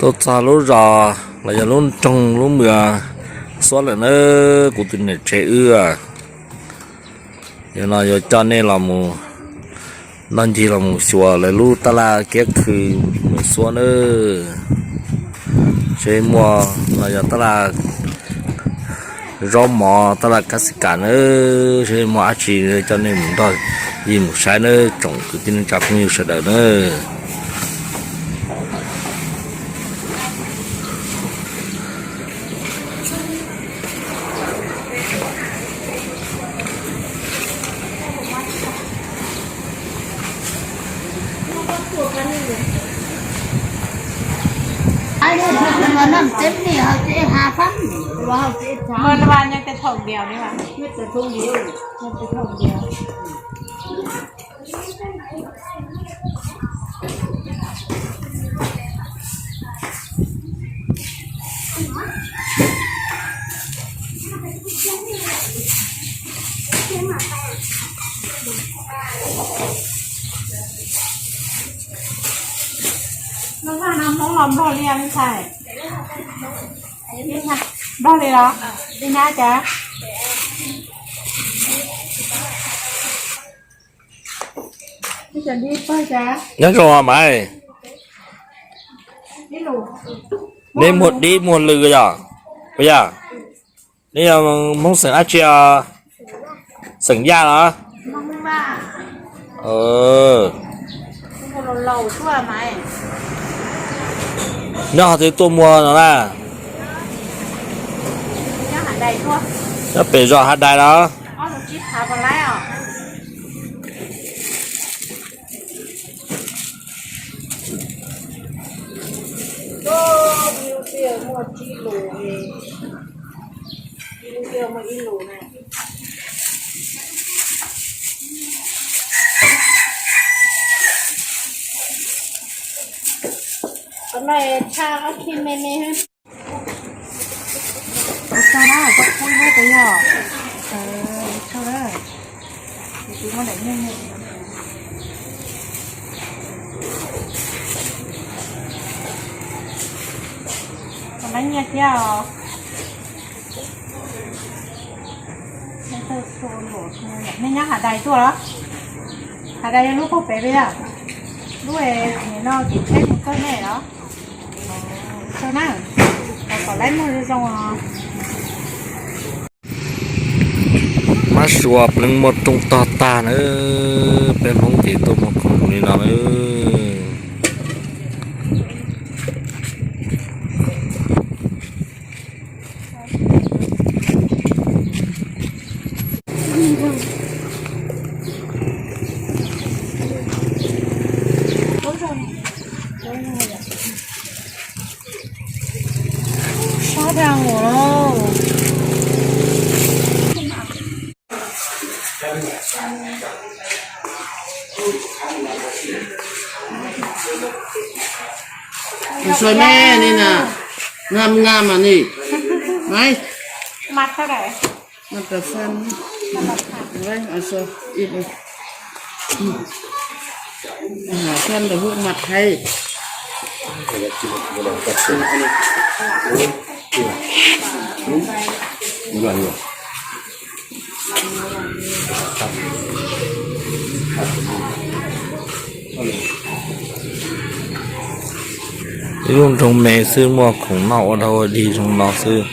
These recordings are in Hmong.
Tuaj txog lub zos los yog lub nroog lub mws Xuab lawm nawb kuv tus niam tsev wb. Yog no yuav coj nej los mus nrog ncig los mus xyuas lawv lub tab laj kiab khw mws Xuab nawb. Seb muaj no yog tab laj zaub mov tab laj kab xi kas nawb, seb muaj dab tsi coj nej mus nrog ncig mus saib nawb tsoom kwv tij neej tsa phooj ywg sawv daws nawb. Lub vaj no Hmoob los Nplog li me ntxhais? Nplog li los? Li na cas? Nyob zoo mas. Neb muag dib muag lw yog? Puas yog? Neb yog Hmoob xeem dab tsi os? Xeem Yaj los? Nyob qhov twg tuaj muag no na? Nyob pem zos Hav Dais los? Ua tsaug na, koj pub ib lub tes yog. Ua tsaug na. Tus twg muaj daim nyiaj nyiaj. Koj nab nyiaj thiab os. Nej nyob Hav Dais tuaj los? Hav Dais yog lub puag pem peb yog? Lub es nim no kev tsheb mus kawg nej los? Tsaug na, kom laib muag zoo zoo os. Mab sua pleev muaj rooj tog tag na, peb Hmoob ces tuaj muag khoom li no na. Sab dag ua lauj. Tus sua me ni na, ngam ngam mas ni. Nai. Mặt sao đây? Mặt là sao? Mặt là sao? Đấy, ở sao? Ít đi. À, sao là gương mặt hay. Ib lub nroog me xwb muaj khoom noj ua dog ua dig zoo no xwb.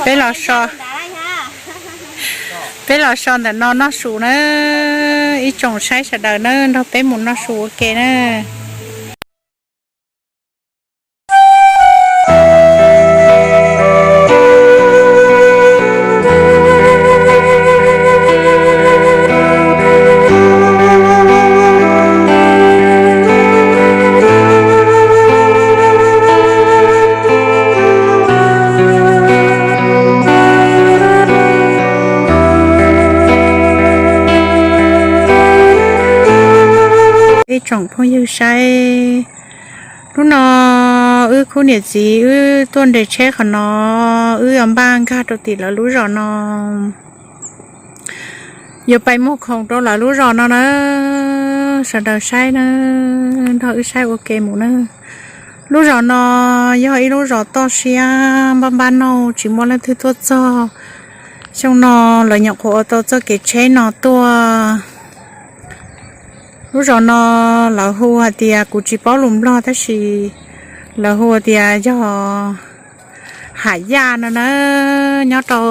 Peb los so, peb los so ntawm no noj su na, ib tsoom saib sawv daws na, nrog peb mus noj su ua ke na. Ib tsoom phooj ywg saib, hnub no wb khub niam txiv wb tuaj nres tsheb qhov no, wb yuav npaj nkag rau tim lawv lub zos no. Yuav pais muag khoom rau lawv lub zos no na, sawv daws saib na, nrog wb saib ua ke mus na. Lub zos no yog ib lub zos toj siab npab npab nauj tsis muaj leej twg tuaj txog. Xyoo no lawv nyuam qhuav ua tau txoj kev tsheb no tuaj. Lub zos no lawv hu hais tias, kuv tsis paub lus Nplog tab sis lawv hu tias yog Hav Yaj no na, nyob rau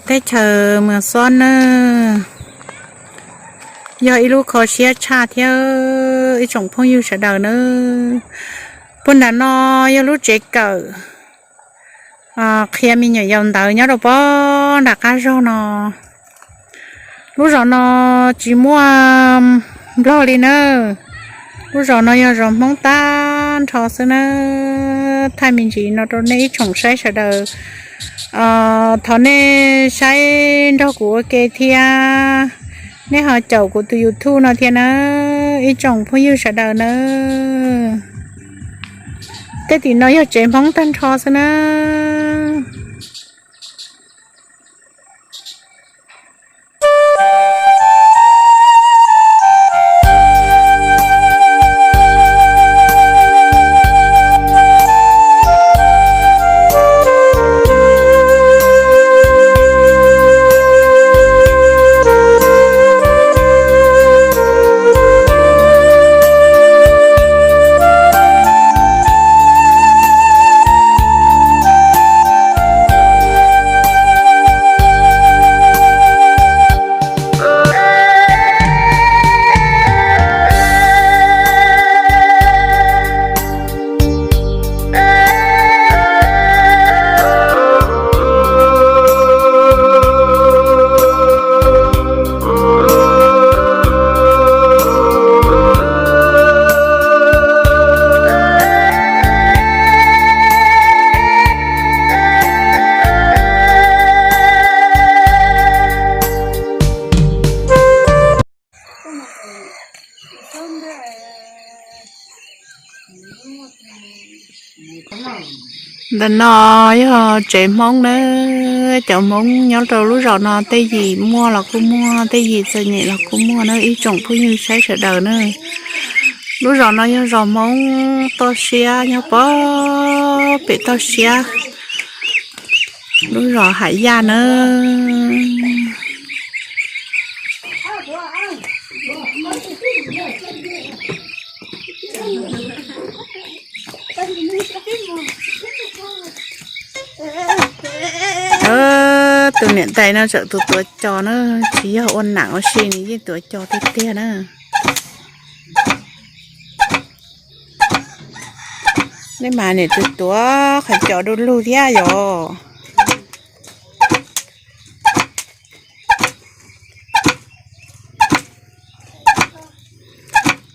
teb chaws Mws Xob na. Yog ib lub kho siab tshaj thiab ib tsoom phooj ywg sawv daws na. Puag nram no yog lub tsev kawm qhia me nyuam yaus ntawv nyob rau pob nram qab zog no. Lub zos no tsis muaj Nplog li na. Lub zos no yog zos Hmoob tag nrho xwb na. Thaij me ntsis no rau nej ib tsoom saib sawv daws. Thov nej saib nrog kuv ua ke thiab. Nej ho caum kuv tus YouTube no thiab na, ib tsoom phooj ywg sawv daws na. Tej tim no yog tsev Hmoob tag nrho xwb na. Ntawm no yog tsev Hmoob na, cov Hmoob nyob rau lub zos no tej yim muaj los kuj muaj, tej yim txom nyem los kuj muaj na ib tsoom phooj ywg saib sawv daws na. Lub zos no yog zos Hmoob toj siab nyob pem toj siab, lub zos Hav Yaj na. Tus niam tais no tseem tus tuav cos na, tsis yog ua nam ua si nws yeej tuav cos tiag tiag na. Nej mas niam tus tuav qhov cos du lug thiab yom.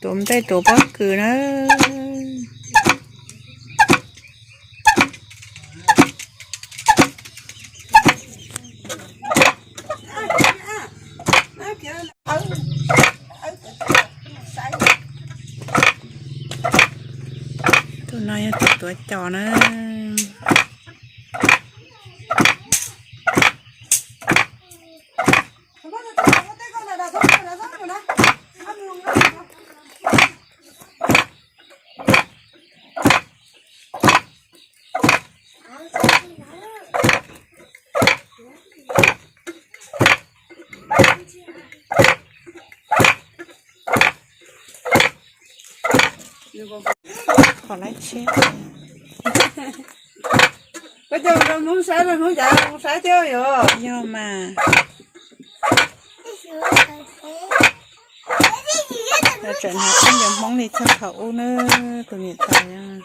Tuav nplej tuav pob kws na. Tus no yog tus tuav cos na. Qhov laib tshiab. Koj coj mus rau Hmoob saib, Hmoob cav mus saib thiab yom. Yog mas. Tseem hnav khaub ncaws Hmoob li txog thaum ub na, tus niam tais.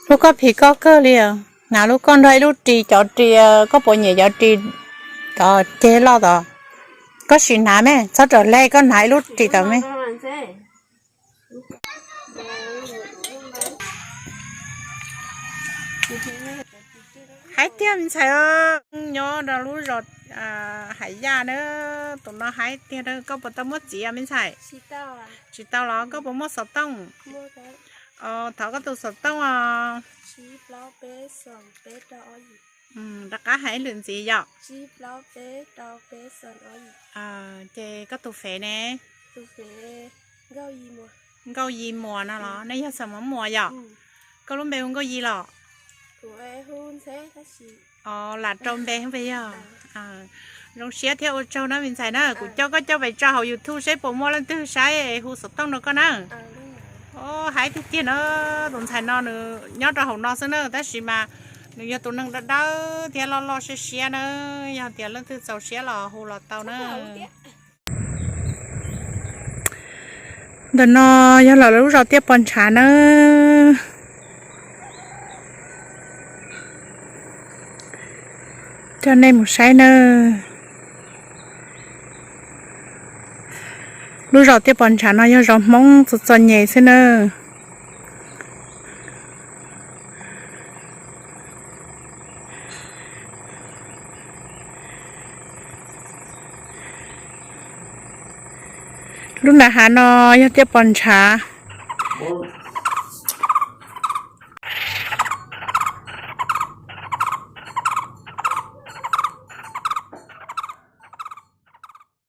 Lub koj phim koj kawg li os. Hnav lub koj nrog ib lub ris, cov ris, koj puas nyiam cov ris tod ceg loj tod? Koj sim hnav me, txhob raws hle, koj hnav ib lub ris tod me. Haib tiag me ntxhais, nyob rau lub zos Hais Yaj na, tus no haib tiag. Koj puas tau muab txiv me ntxhais? Tsis tau los koj puas muaj xov tooj? Thov koj tus xov tooj os. Rov qab hais ib lwm ntxiv yom. Ces koj tus fev ne? Nkauj Yis Muas no los nej yog Xeem Muas Muas yom? Koj lub npe hu Nkauj Yis los? Lam rau npe pes yog. Zoo siab thiab ua tsaug na me ntxhais na, kuv coj koj coj pes tso hauv YouTube seb puas muaj leej twg saib hu xov tooj rau koj na. Haib tiag tiag na, tus ntxhais no nws nyob rau hauv no xwb na, tab sis mas nws yog tus neeg dawb dawb thiab loj loj siab siab na, yog tias leej twg txaus siab los hu los tau na. Ntawm no yog lawv lub zos Tiaj Pos Ntshav na. Coj nej mus saib nawb. Lub zos Tiaj Pos Ntshav no yog zos Hmoob txom txom nyem xwb nawb. Lub nram hav no yog Tiaj Pos Ntshav.